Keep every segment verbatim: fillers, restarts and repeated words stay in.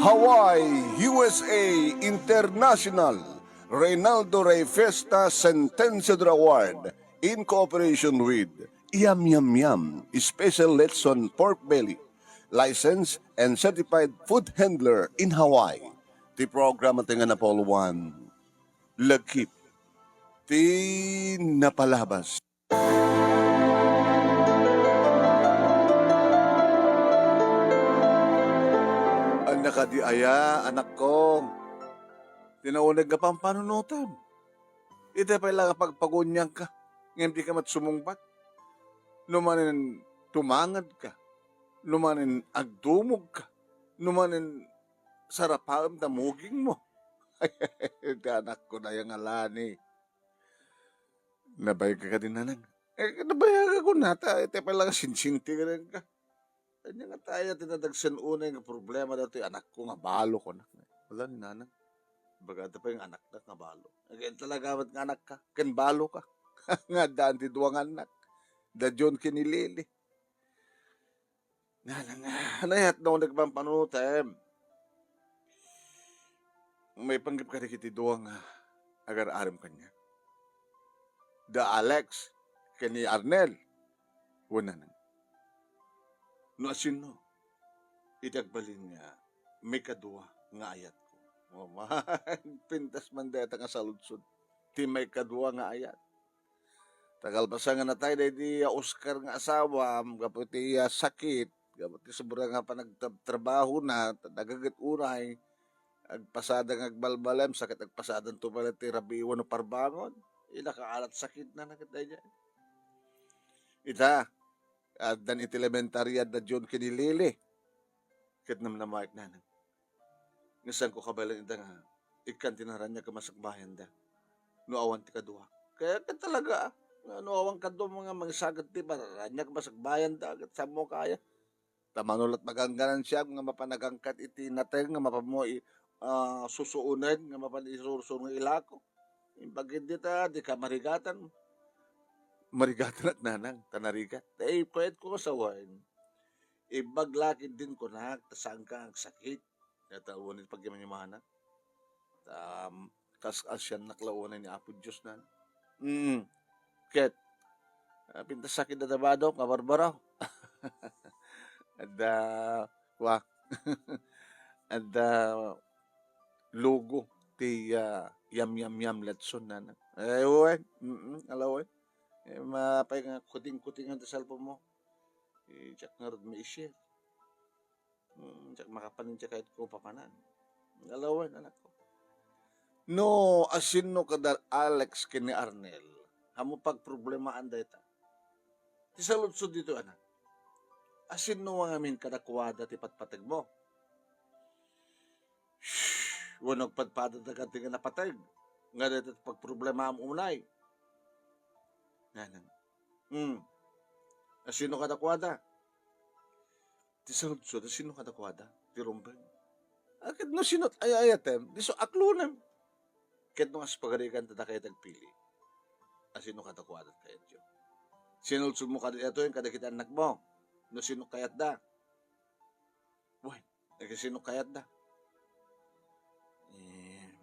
Hawaii, U S A International Reynaldo Rey Fiesta Sentenciador Award in cooperation with Yum Yum Yum Special Lechon Pork Belly, licensed and certified food handler in Hawaii. Ti programa ti nga napauloan, Lagip ti Napalabas. Ania kadi aya, anakko? Ti nauneg nga pampanunotem. Ita pay la nga pagpaguniangka, ngem dika met sumungbat. No manen tumangedka, no manen agdumogka, no manen sarapaem ta mugingmo. Ti anakko dayta nga Lani. Nabayagka kadi, nanang? Eh, nabayagak, kunana, ta, ita pay la nga sinsinti kenka. Ania ngata aya ti nadagsen unay nga problema daytoy anakko nga balo, kunak. Wala ni nanang. Baga adda pay nga anaknak nga balo. Again talaga met nga anakka, ken baloka. Nga addaan ti dua nga annak. Da John ken ni Lily. Nanang, nayat no nagpampanunotem. Maipanggep kadagiti dua nga agar-arem kaniak. Da Alex ken ni Arnel. Wen, nanang. No asino, iti agbalin nga maikadua nga ayatko. O, ma-, pintas man dayta nga saludsod. Ti maikadua nga ayat. Ta kalpasan nga natay daydi a Oscar nga asawam, gapu iti, ah, sakit, gapu ti sobra nga panagtrabahona, ta nagaget unay, agpasada nga agbalbalem, sakit agpasadanto pay ti rabii wenno parbangon. Inakaalat sakitna na ket daydiay. Ita, addan iti elementarya da John ken ni Lily. Ket namnamaek, nanang. Nga saanko kabaelan ida nga ikkan ti naraniag a masakbayanda no awan ti kadua. Kaya ket talaga, ah, nga no awan kadua nga mangisaged ti pararaniag a masakbayanda, ket saanmo kaya. Ta mano la't magangganan siak nga mapan agangkat iti nateng nga mapanmo i-, ah, susuonen nga mapan isursuro nga ilako. Imbag idi ta, dika marigatan. Marigatanak, nanang, ta narigat. Eh, kayatko nga sawen, imbag la ketdin kunak, ta saanka nga agsakit. Ket ta, wen iti pagyamyamanak. Ta, kas-, asiannak la unay ni Apo Dios, nanang. Mm. Ket, ah, pintas sakit da tabado, nga barbaro. Adda, wa. Adda, logo ti, ah, Yum Yum Yum Lechon, nanang. Eh, wen. Mm, ala wen. Eh, mapay nga kuting-kutingan ti cellphone mo. Eh, diak ngarud mai-share. Mm, diak makapanin ti kayatko papanan. Ala wen, anakko. No, asino kada Alex ken ni Arnel, ammo pagproblemaan dayta. Ti saludsod ditoy, anak. Asino nga ngamin kadakuada ti patpategmo? Shh! Wenno agpadpadada kadagiti nga napateg nga dayta ti pagproblemaam unay. Nanang. Hmm. Asino kadakuada? Ti saludsod, asino kadakuada? Ti rumbeng. Ah, ket no sino ti ay-ayatem, diso aklonem. Ket no kas pagarigan, ta dakayo ti agpili. Asino kadakuada ti kayatyo? Sinaludsodmo kadi daytoy kadagiti annakmo, no sino kayatda. Wen, Dagiti sino kayatda? Eh,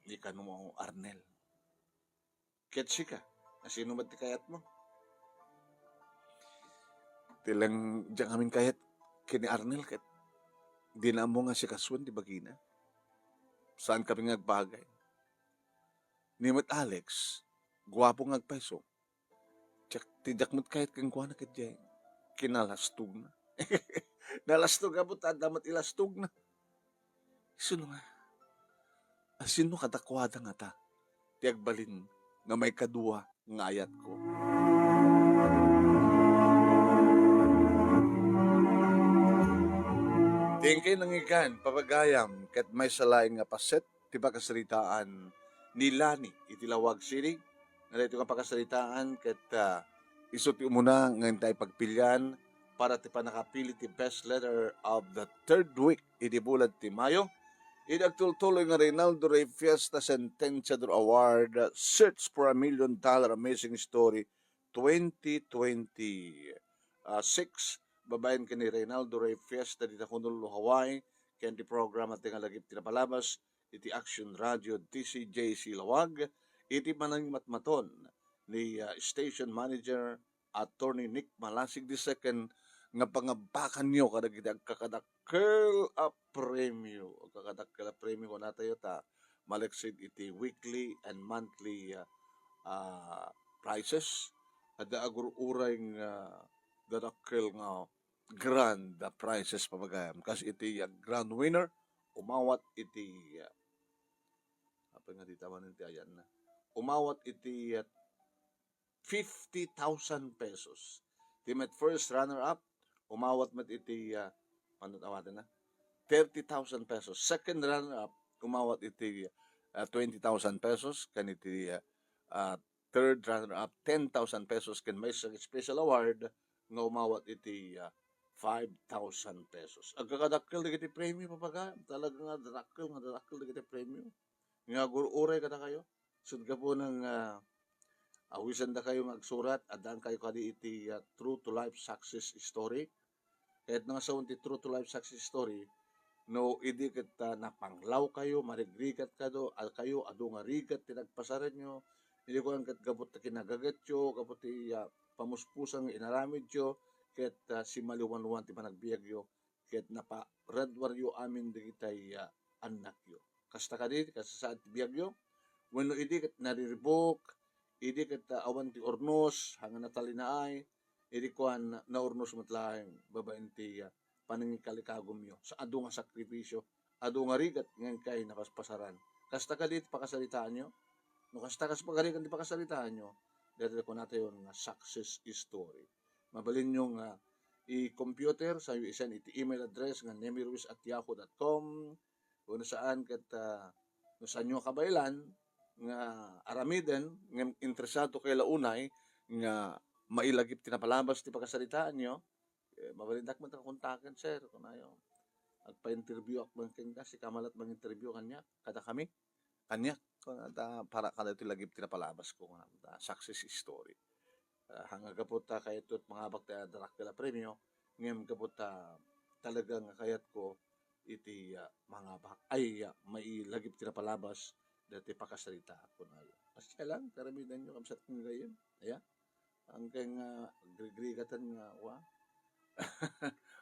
ni kano, Arnel. Ket sika, asino met ti kayatmo? Ti lang diak ngamin kayat ken ni Arnel ket dina ammo nga asikasuen ti bagina. Saan kami nga agbagay. Ni met Alex, guapo nga agpayso. Diak, ti diak met kayat kenkuana ket diay kinalastogna. Nalastog a buta, adda met ilastogna. Isuno nga, asino kadakuada ngata ti agbalin nga maikadua nga ayatko? Ti inkay nangyigan, papagayam, ket maysa laeng nga paset ti pakasaritaan ni Lani iti Laoag City. Nga daytoy nga pakasaritaan ket, ah, isu ti umuna nga intay pagpilian para ti pannakapili ti best letter of the third week idi bulad ti Mayo. Idi agtultuloy nga Reynaldo Rey Fiesta Sentenciador Award, Search for a Million Dollar Amazing Story twenty twenty-six, babaen ken ni Reynaldo Rey Fiesta dita Honolulu, Hawaii, ken ti programa ti nga lagip ti napalabas iti Action Radio D C J C Lawag, iti panangmatmaton ni, ah, Station Manager Attorney Nick Malasig the second nga pangabakanyo kadagiti agkakadakkel a premio. Agkakadakkel a premio kunatayo ta malaksid iti weekly and monthly, ah, ah, prizes. Adda agur-uray nga dadakkel nga grand prizes, pamagayam. Kas iti, ah, grand winner, umawat iti, ah, apay nga dita manen ti ayanna. Umawat iti, ah, fifty thousand pesos. Ti met first runner-up, umawat met iti, ah, ano awatenna? Thirty thousand pesos. Second runner-up, umawat iti, ah, twenty thousand pesos. Ken iti, ah, ah, third runner-up, ten thousand pesos. Ken maysa nga special award nga umawat iti, ah, five thousand pesos. Agkakadakkel dagiti premio, pamagayam. Talaga nga dadakkel, nga dadakkel dagiti premio. Nga agur-uray kadakayo. Sut gapuna nga, ah, awisendakayo nga agsurat, addaankayo kadi iti, ah, True to Life Success Story. Ket no nga sawen ti True to Life Success Story, no idi ket, ah, napanglawkayo, marigrigat kado, a-, kayo, adu nga rigat ti nagpasarenyo, idi kuan ket gapu ta kinagagetyo, gapu ti, ah, pamuspusan nga inaramidyo, ket, ah, simaliwanwan ti panagbiagyo, ket naparadwaryo amin dagitay, ah, annakyo. Kasta kadi, kasasaad ti biagyo? Wenno idi ket nariribuk, idi ket, ah, awan ti urnos, haan nga natalinaay, idi kuan, naurnos met laeng babaen ti, ah, panangikalikagumyo. Sa adu nga sakripisyo, adu nga rigat nga inkay napaspasaran. Kasta kadi ti pakasaritaanyo? No kasta kas pagarigan ti pakasaritaanyo, dayta kunatayon nga success story. Mabalinyo nga i-computer, sayo i-send iti email address nga nemiruiz at yahoo dot com, wenno saan ket, ah, no saanyo kabaelan nga aramiden, ngem interesado kayo la unay nga mailagip ti napalabas ti pakasaritaanyo, eh, mabalindak met nga kontaken, sir, kunayo. Agpa-interview ak man kenka, sika met la manginterview kaniak, kadakami, kaniak, kuna ta, para kadagitoy lagip ti napalabasko, kuna ta, success story. Ah, haan nga gapu ta kayatko mangabak ti dakkel a premio, ngem gapu ta talaga nga kayatko iti, ah, mangabak, ay, ah, mailagip ti napalabas daytoy pakasaritaak, kunayo. Kasdiay lang, karamidanyo, kabsat, nga gayyem. Aya? Angkay nga grigrigatan nga, wa?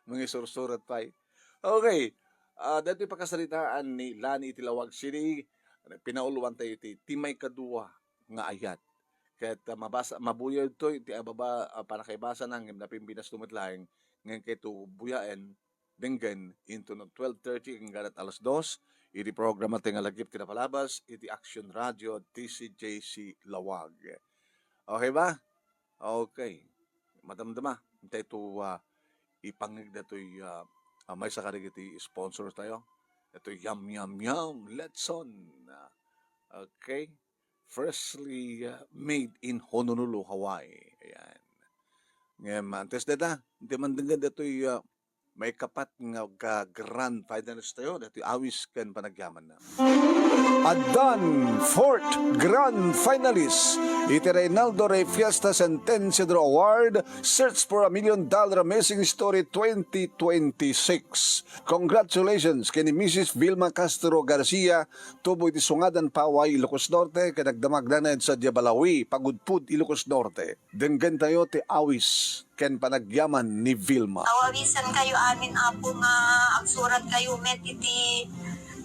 Mangisursurat pay. Okay. Ah, daytoy pakasaritaan ni Lani iti Lawag City. Pinauluantayo iti, ti maikadua nga ayat. Ket, ah, mabasa, mabuya ditoy iti ababa, ah, pannakaibasana, ngem napimbinas met laeng, ngem kayto buyaen, denggen, inton twelve thirty hanggang alas dos, iti programa ti nga lagip ti napalabas, iti Action Radio, T C J C Lawag. Okay ba? Okay. Madamdama. Intay to, ah, ipangig datoy, ah, ah, maysa kadagiti sponsor tayo. Ito, Yum Yum Yum Letson. Ah, okay. Freshly, ah, made in Honolulu, Hawaii. Ayan. Ngem, antes deta, di man denggen datoy, ah, maikapat nga ga-, grand finalist tayo, datoy awis ken panagyamanna. Addan fourth grand finalist iti Reynaldo Rey Fiesta Sentenciador Award, Search for a Million Dollar Amazing Story twenty twenty-six. Congratulations ken ni Missus Vilma Castro Garcia, tubo iti Sungadan, Paway, Ilocos Norte, ken agdamagna iti Sadia Balaoui, Pagudpud, Ilocos Norte. Denggentayo ti awis ken panagyaman ni Vilma. Awawisenkayo amin, Apo, nga agsuratkayo met iti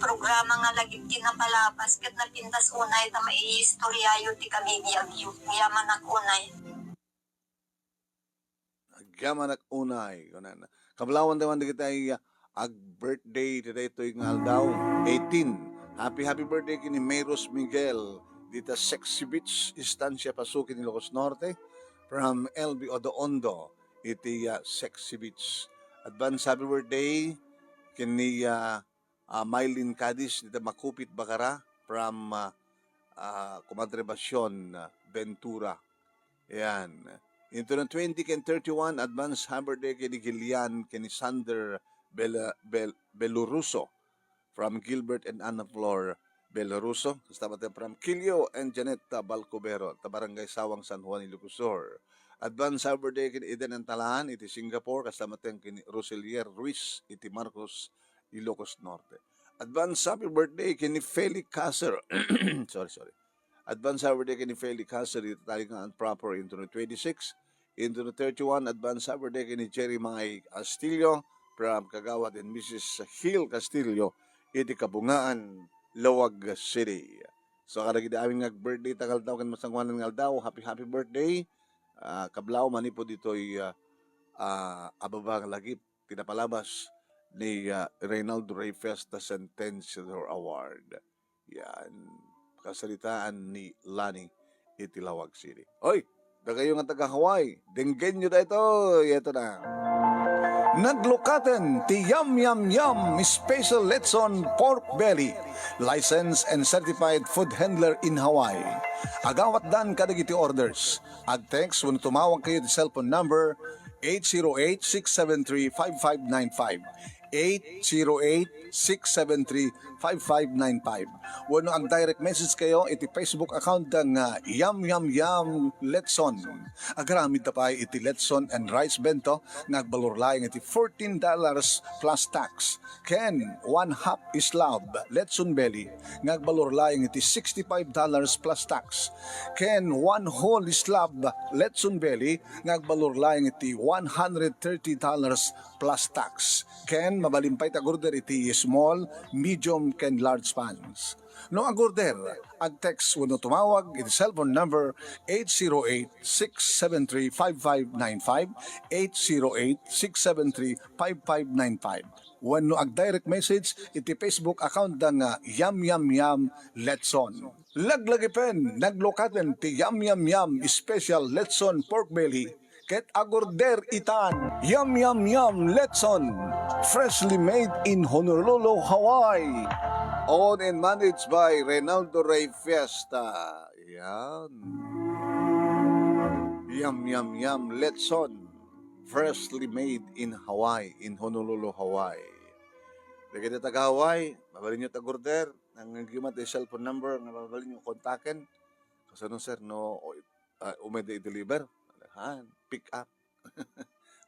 programa nga lagip ti napalabas ket napintas unay ta maiistoryayo ti kabibiagyo. Agyamanak unay. Agyamanak unay, kunana. Kablawan tayo man dagiti ay, ah, ag-birthday ti daytoy nga aldaw, eighteen. Happy, happy birthday ken ni Mayros Miguel, dita Sexy Beach, Estancia Pasukin, Ilocos Norte, from L B Odoondo, iti, ah, Sexy Beach. Advance happy birthday ken ni, ah, ah, Mylene Cadiz, dita Makupit, Bacara, from, ah, ah, Comadre Basion, ah, Ventura. Ayan. Into the twenty ken thirty-one, advance happy birthday ken ni Gillian, ken ni Sander Bel-, Bel-, Beluruso, from Gilbert and Anna Flor Beluruso. Kasta met from Kilio and Janetta Balcubero, ta Barangay Sawang, San Juan, Ilocos Sur. Advance happy birthday ken Eden Antalan iti Singapore, kasta met ken ni Roselier Ruiz iti Marcos Ilocos Norte. Advance happy birthday ken ni Feli Caser. Sorry, sorry. Advance happy birthday ken ni Feli Caser, dita Talingaan proper, into the twenty-six, into the thirty-one. Advance happy birthday ken ni Jeremiah Castillo from Kagawad and Missus Hill Castillo, iti Kabungaan, Laoag City. So, kadagiti amin nga birthday ta nga aldaw ken masangoanan nga aldaw, happy, happy birthday. Ah, kablaw manipud ditoy, ah, ah, ababa nga lagip ti napalabas ni, ah, Reynaldo Rey Fiesta Centennial Award. Yan. Kasaritaan ni Lani iti Laoag City. Oy, dakayo nga taga Hawaii, denggenyo daytoy. Ito na. Naglukaten ti Yum Yum Yum Special Lechon Pork Belly, licensed and certified food handler in Hawaii. Agawatdan kadagiti orders. Ag-text wenno tumawag kayo ti cellphone number eight zero eight, six seven three, five five nine five. Eight zero eight, six seven three, five five nine five. Wenno ag-direct message kayo iti Facebook account da nga Yum Yum Yum Lechon. Agaramid ta pay iti lechon and rice bento nga agbalor laeng iti fourteen dollars plus tax, ken one half slab lechon belly nga agbalor laeng iti sixty-five dollars plus tax, ken one whole slab lechon belly nga agbalor laeng iti one hundred thirty dollars plus tax. Ken mabalin pay ti ag-order iti small, medium, ken large pans. No ag-order, ag-text wenno tumawag iti cellphone number eight zero eight, six seven three, five five nine five, eight zero eight, six seven three, five five nine five. Wenno ag-direct message iti Facebook account da nga Yum Yum Yum Lechon. Laglagipen, naglukaten ti Yum Yum Yum Special Lechon Pork Belly ket ag-order itan. Yum Yum Yum Lechon, freshly made in Honolulu, Hawaii. Owned and managed by Reynaldo Rey Fiesta. Yan. Yum Yum Yum Lechon, freshly made in Hawaii, in Honolulu, Hawaii. Dagiti taga Hawaii, mabalinyo ti ag-order. Nangngegyo met ti cellphone number nga mabalinyo kontaken. Kasano, sir, no, o, ah, umay da i-deliver? Han, pick up.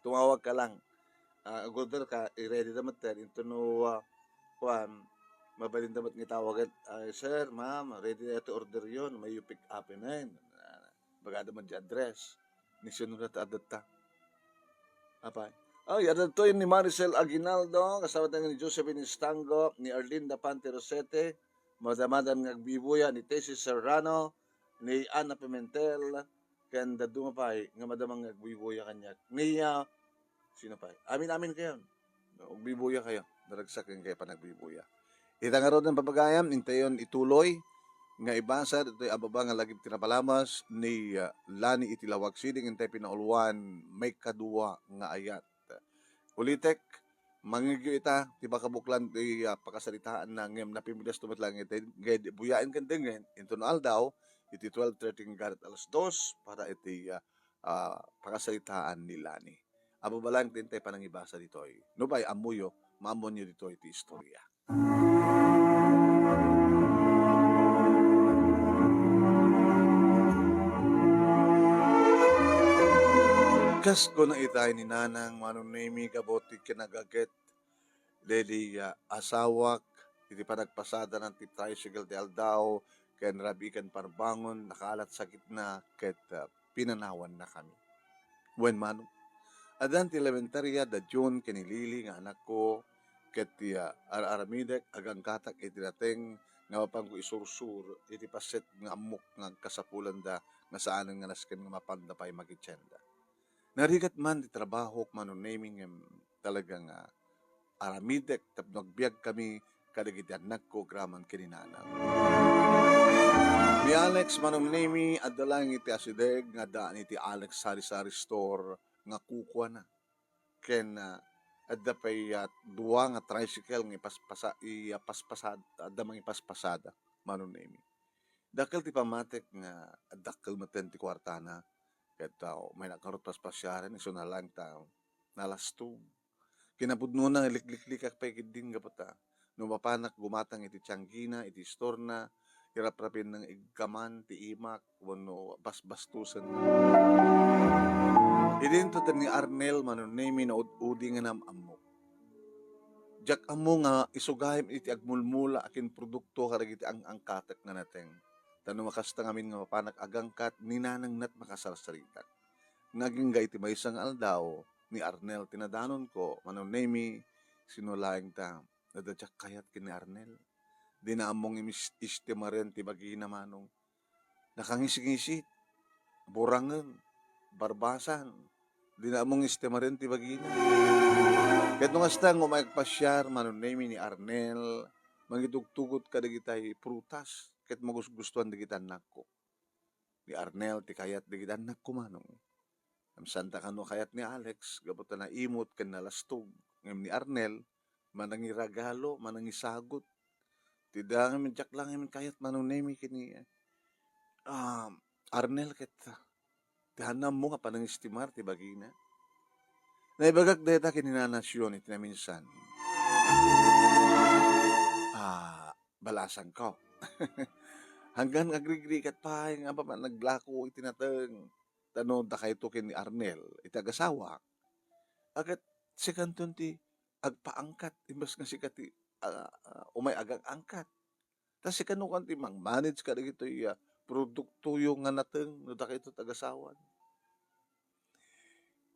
Tumawag ka lang. Ah, ag-order ka, i-ready da met, sir. Into no, ah, kuan, mabalin da met nga itawag, "Ay, sir, ma'am, ready na ti order yon, may you pick up inen." Ah, bagada met di address. Ni sinurat adatta. Apay. Ay, adda ditoy ni Maricel Aguinaldo, kasama tayo ni Josephine Estango, ni Arlinda Pante Rosete, madamadan nga agbibuya, ni Tessie Serrano, ni Ana Pimentel, ken dadduma pay nga madama nga agbibuya kaniak. Ni, ah, sino pay? Amin-amin kayo. Agbibuya kayo. Naragsak kayo panagbibuya. Ita ngaruden, pagayam, intayon ituloy nga ibasa ditoy ababa nga lagip ti napalabas ni, ah, Lani iti Laoag City, intay pinauluan, maikadua nga ayat. Ulitek, mangngegyo ita ti pakabuklan ti, ah, pakasaritaanna, ngem napimilias to met laeng iti, ngem buyaen ken dengen, inton aldaw, iti twelve thirty nga garat alas dos, para iti, ah, ah, pakasaritaan ni Lani. Ababa laeng ti intay panangibasa ditoy. Nupay ammoyo, maammonyo ditoy ti istorya. Kas kuna itay ni Nanang Manong Nemi, gapu ti kinagaget, daydi, ah, asawak, iti panagpasada na ti tricycle ti aldaw, ken rabii ken parbangon, nakaalat sakitna, ket, ah, pinanawanna kami. Wen, Manong, addan ti elementaria da June ken ni Lily nga anakko, ket ti, ah, ar-aramidek, aganggatak iti nateng nga mapanko isursur iti paset nga ammok nga agkasapulanda nga saanen nga nasken nga mapanda pay makitienda. Narigat man ti trabahok, Manong Nemi, ngem talaga nga aramidek tapno agbiag kami kadagiti annakko agraman ken ni Nanang. Ni Alex, Manong Nemi, adda laeng iti asideg nga addaan iti Alex Sari-Sari Store nga kukuana. Ken, ah, adda pay, ah, dua nga tricycle nga ipaspasa-, ipaspasad-, adda mangipaspasada, Manong Nemi. Dakkel ti pammatik nga dakkel metten ti kuartana. Ket, ah, umay nagkarot paspasiaren, isuna laeng ta nalastog. Kinapudnona, likliklikak pay ketdin gapu ta no mapanak gumatang iti tianggina, iti istorna, iraprapienna nga iggaman ti imak wenno basbastosenna. Idinto ten ni Arnel, Manong Nemi, naud-udi nga nam-ammok. Diak ammo nga isugayem iti agmulmula a ken produkto kadagiti ang-angkatek nga nateng. Ta no makasta ngamin nga mapanak agangkat, ni nanangna ti makasarsaritak. Nga agingga iti maysa nga aldaw, ni Arnel ti nadanonko, Manong Nemy, sino laeng ta? Adda diak kayat ken ni Arnel. Dina ammo nga imis-, istimaren ti bagina, Manong. Nakangisingisit, burangen, barbasan. Dina ammo nga istimaren ti bagina. Ket no kasta nga umay agpasiar, Manong Nemy, ni Arnel, mangitugtugot kadagitay prutas ket magusgustoan dagiti annakko. Ni Arnel ti kayat dagiti annakko, Manong. Ngem saan ta kano kayat ni Alex, gapu ta naimot ken nalastog. Ngem ni Arnel, manangiragalo, manangisagut. Ti dangem, diak laeng kayat, Manong Nemy, ken ni, ah, Arnel ket, ah, ti haanna ammo nga panangistimar ti bagina. Naibagak dayta ken ni Nana Sion iti naminsan. Ah, balasangko. Hanggan nga agrigrigat pay nga apaman naglako iti nateng. Ta no dakayto ken ni Arnel iti agasawak, a ket sikanton ti agpaangkat imbes nga sika ti, ah, ah, umay agangangkat. Ta sikano kan ti mang-manage kadagitoy, ah, produktoyo nga nateng no dakayto ti agasawam.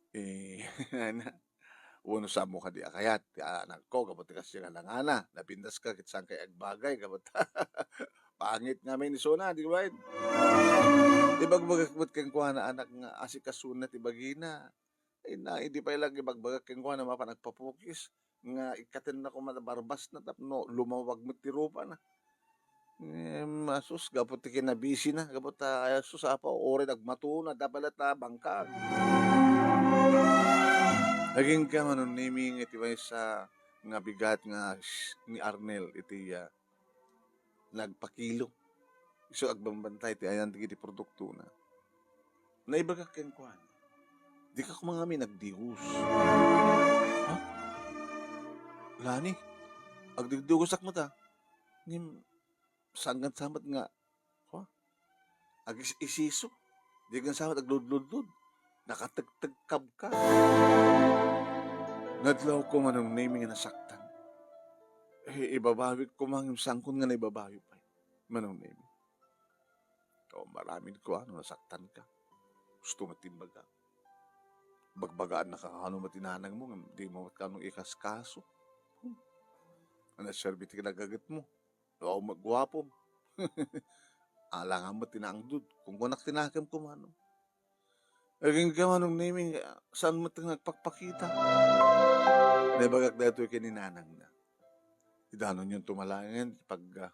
Eh, na, wenno saan mo kadi a kayat ti anakko gapu ti kasdi nga nangana, napintas ka ket saan kay agbagay gapu ta pangit ngamin isuna, di ba? Ibagbagak met kenkuana, anak, nga asikasuna ti bagina. Ay na, idi pay lang ibagbagak kenkuana mapan agpapukis, nga ikkatenna koma ti barbasna tapno lumawag met ti rupana. Ngem, asus, gapu ti kinabisina, gapu ta, asus, apo, uray nagmatuna, adda pay latta bangkag. Agingga, Manong Nemy, nga iti maysa nga bigat nga sh-, ni Arnel iti, ah, nagpakilo. Isu agbambantay ti ayan dagiti produktona. Naibagak kenkuana, "Dika koma ngamin agdigos." Ha? Lani, agdigdigosak met a. Ngem, sanggan sa met nga, ha? Agis-isiso. Diak sa met agludludlod. Nakategtegkab ka. Nadlawko, Manong Nemy, nga nasaktan. Eh, ibabawik koma ngem saankon nga naibabawi pay, Manong Nemy. O, maramid ko, ano, nasaktan ka. Gusto mo timbaga. Bagbagaan na ka, ano, matinanang mo, nga di mo mat kano ikaskaso. Hmm. Ano, serbi ti kinagaget mo? O, magwapo. Alangan mo, tinaangdod. Kung kunak tinakem ko, mano. Agingga, Manong Nemy, saan mo ti nagpakpakita? Naibagak daytoy ken ni nanangna. Idanon yon tumalangen, pag, ah,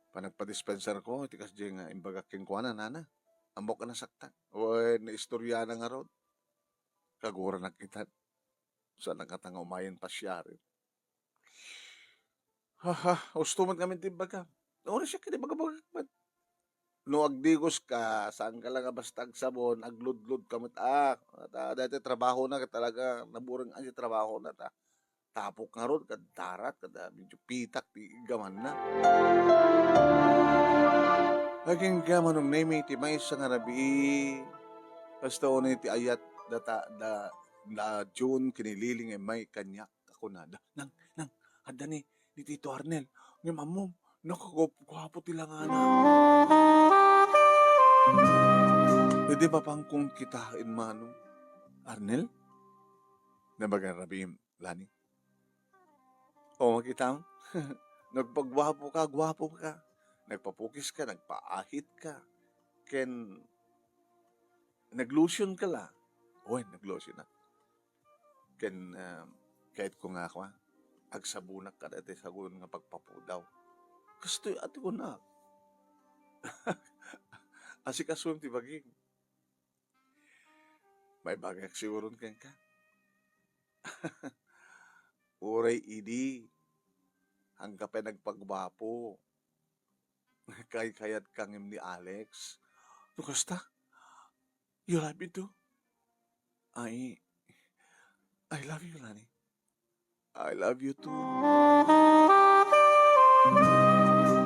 panagpadispensar ko, iti kasdi nga imbagak kenkuana, nana. Ammok a nasaktan. Wen, naistorya na ngarud. Kaguranak ita. Saan nga ta nga umayen pasiaren. Haha, husto met ngamin ti imbagam. Uray siak ket ibagabagak met. No agdigos ka, saan ka lang nga basta agsabon, agludlod ka met, ah. Ta, daytoy trabaho na, ket talaga nabureng ti trabaho na, ta. Tapok ngarud, kad darat, kada medyo pitak ti gamanna. Agingga, Manong Nemy, ti maysa nga rabii, basta unay ti ayat, data, da, da June, kinilili nga immay kaniak. Kunada, "Nang, nang, adda ni, ni Tito Arnel. Ngem ammom, nakaguap-guapo ti langana." Idi mapankon kitaen, Manong. "Arnel?" Nabagan rabiim, Lani. "O, makitam? Nagpaguapo ka, guapo ka. Nagpapukis ka, nagpaahit ka. Ken, naglotion ka la." "Wen, naglotion ak." Ken, ah, kayatko nga ako, ah, agsabonak kada ti saguron nga pagpapudaw. Kastoy a ti kunak. Asikasom ti bagim. Maibagak siguron kenka. Uray idi, angka pay nagpagbapo. Kaykayat ka ngem ni Alex. No kasta, you love me too? I, I love you, Lani. I love you too.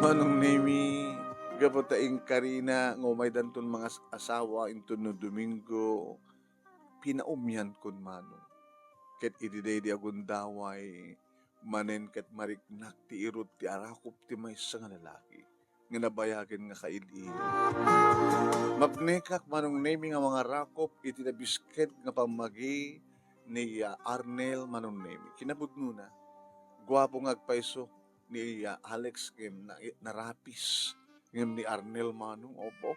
Manong Nemi, gapu ta inkarina nga umaydanton mangas-asawa inton no Domingo, pinaumyankon, Manong. Ket idi daydi a gundaway, manen ket mariknak ti irud ti arakop ti maysa nga lalaki nga nabayagen nga kail-ili. Mapnekak, Manong Nemi, nga mangarakop iti nabisked nga pammagi ni, ah, Arnel, Manong Nemi. Kinapudnona, guapo nga agpayso ni, ah, Alex ngem na-, narapis. Ngem ni Arnel, Manong, opo,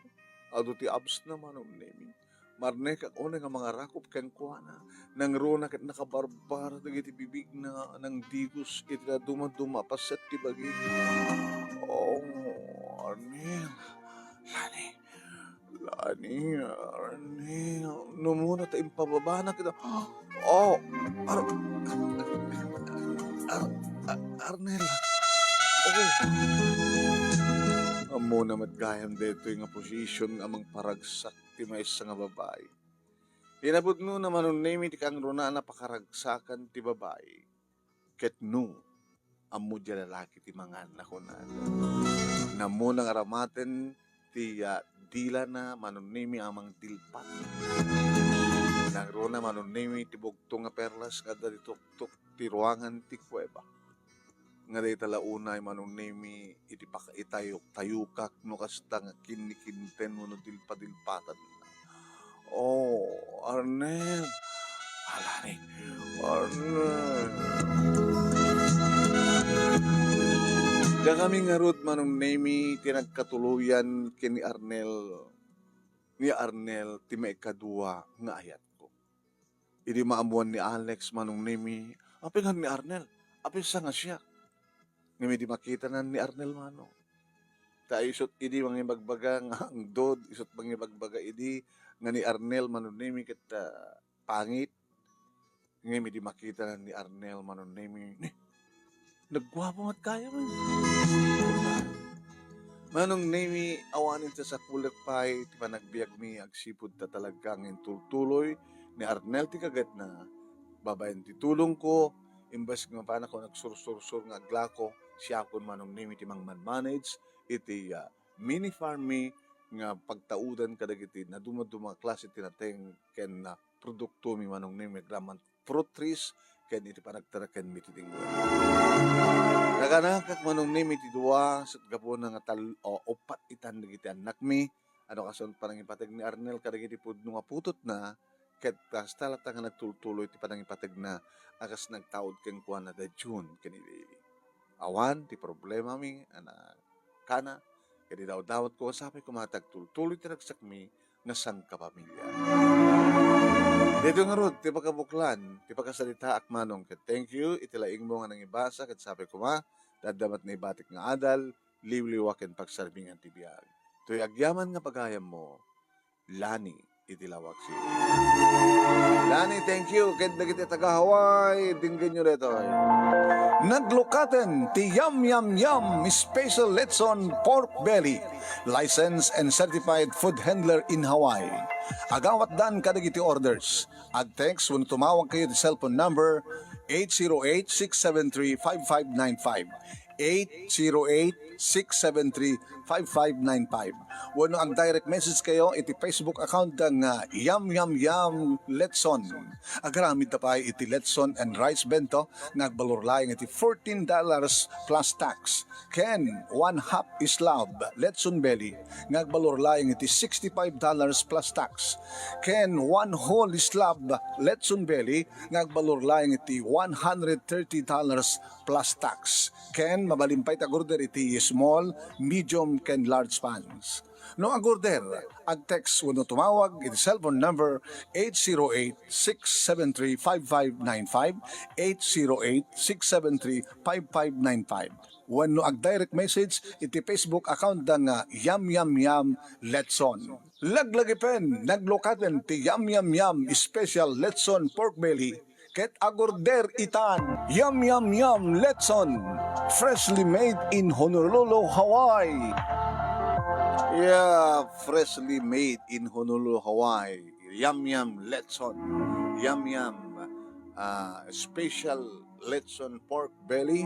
adu ti abs na, Manong Nemi. Marnekak unay nga mangarakop kenkuana. Nangruna ket nakabarbar dagiti bibigna, nangdigos iti dadumaduma a paset ti bagi. Oh, Arnel, Lani, Lani, Arnel, numuna ta impababanak ita. Oh, Ar-, Ar-, Ar-, Arnel. Oh. Ammona met gayam daytoy nga position nga mangparagsak ti maysa nga babai. Inapudnona, Manong Nemi, ti kangrunaan a pakaragsakan ti babai. Ket no, ammo diay lalaki ti mangan a kunada. Ammona nga ramaten ti, ah, dilana, Manong Nemi, a mangdilpat. Nangruna, Manong Nemi, ti bugto nga perlas nga adda ti tuktok ti ruangan ti kuweba. Nga dayta la unay, Manong Nemi, iti pakaitayok-tayokak no kasta nga kinnikinten wenno dilpadilpatan. Oh, Arnel. Alani. Arnel. Dakami ngarud, Manong Nemi, ti nagkatuloyan ken ni Arnel. Ni Arnel ti maikadua nga ayatko. Idi maammuan ni Alex, Manong Nemi, apay nga ni Arnel, apay sa nga siak. Ngem idi makitana ni Arnel, Manong. Ta isut' idi mangibagbaga nga angdod, isut' mangibagbaga idi nga ni Arnel, Manong Nemi, ket, ah, pangit. Ngem idi makitana ni Arnel, Manong Nemi, ni, nagguapo met gayam. Manong Nemi, awanen ti sasapulen pay ti panagbiagmi agsipud ta talaga nga intultuloy ni Arnel ti kagetna. Babaen ti tulongko, imbes nga mapanakon agsursursur nga aglako, siakon, Manong Nemi, ti mangmanmanage iti, ah, mini farm mi nga pagtaudan kadagiti nadumaduma a klase ti nateng ken, ah, produktomi, Manong Nemi, agraman fruit trees ken iti panagtarakenmi ti dingwen. Naganakak, Manong Nemi, ti dua, ket gapuna nga tal-, o, uppat itan dagiti annakmi, ano, kasunod panangipateg ni Arnel kadagiti pudno nga putotna, ket kasta latta nga nagtultuloy ti panangipategna a kas nagtaud kenkuana da June ken ni Lily. Awan ti problemami a nakana, ket idawdawatko nga sapay koma ti agtultuloy ti ragsakmi nga sangkapamilya. Daytoy ngarud ti pakabuklan ti pakasalitaak, Manong, ket thank you iti laingmo nga nangibasa ket sapay koma ti adda met naibatik nga adal, liwliwa ken pagsarbingan ti biag. Toy agyaman nga pagayammo, Lani iti Laoag City. Lani, thank you. Ket dagiti taga-Hawaii, denggenyo daytoy. Naglukaten ti Yum Yum Yum Special Lechon Pork Belly, licensed and certified food handler in Hawaii. Agawatdan kadagiti orders. Ag-text wenno tumawag kayo ti cellphone number eight zero eight, six seven three, five five nine five. Eight zero eight, six seven three, five five nine five. Wenno ag-direct message kayo iti Facebook account da nga Yum Yum Yum Letson. Agaramid ta pay iti Letson and Rice Bento nga agbalor laeng iti fourteen dollars plus tax. Ken one half slab Letson belly nga agbalor laeng iti sixty-five dollars plus tax. Ken one whole slab Letson belly nga agbalor laeng iti one hundred thirty dollars plus tax. Ken mabalin pay ti ag-order iti small, medium, ken large pans. No ag-order, ag-text wenno tumawag iti cellphone number eight zero eight, six seven three, five five nine five, eight zero eight, six seven three, five five nine five. Wenno ag-direct message iti Facebook account da nga Yum Yum Yum Letson. Laglagipen, naglukaten ti Yum Yum Yum Special Letson Pork Belly ket ag-order itan. Yum Yum Yum Letson, freshly made in Honolulu, Hawaii. Yeah, freshly made in Honolulu, Hawaii. Yum Yum Letson. Yum Yum, ah, Special Letson Pork Belly.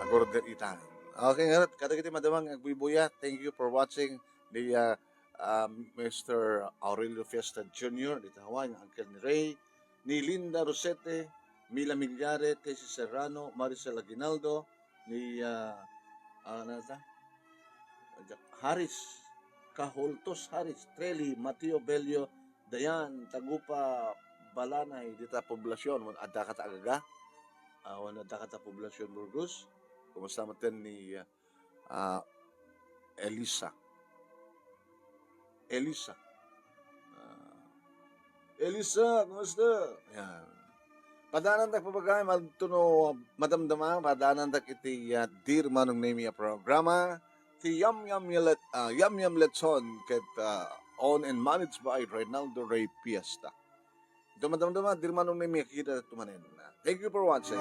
Ag-order itan. Okay, ngarud, kadagiti madama nga agbuybuya, thank you for watching. Ni, ah, ah, Mister Aurelio Fiesta Junior dita Hawaii, nga uncle ni Ray, ni Linda Rosete, Mila Millares, Tessie Serrano, Maricel Aguinaldo, ni, ah, ah, ano ta? Harris, Kahultos Harris, Trelly, Mateo Bello, Dayan, Tagupa, Balanay, dita poblasion, wen adda kata agaga? Ah, wen adda kata poblasion, Burgos? Kumusta met ni, ah, ah, Elisa? Elisa. Ah, Elisa, kumusta? Yan. Padaanantak, pabagay, madto no madamdama, padaanantak iti, ah, Dear Manong Nemi a programa, ti Yam Yam Yalet-, ah, Yam Yam Letson ket, ah, owned and managed by Reynaldo Rey Fiesta. Ito madamdama, Dear Manong Nemi, kita tumanen. Thank you for watching.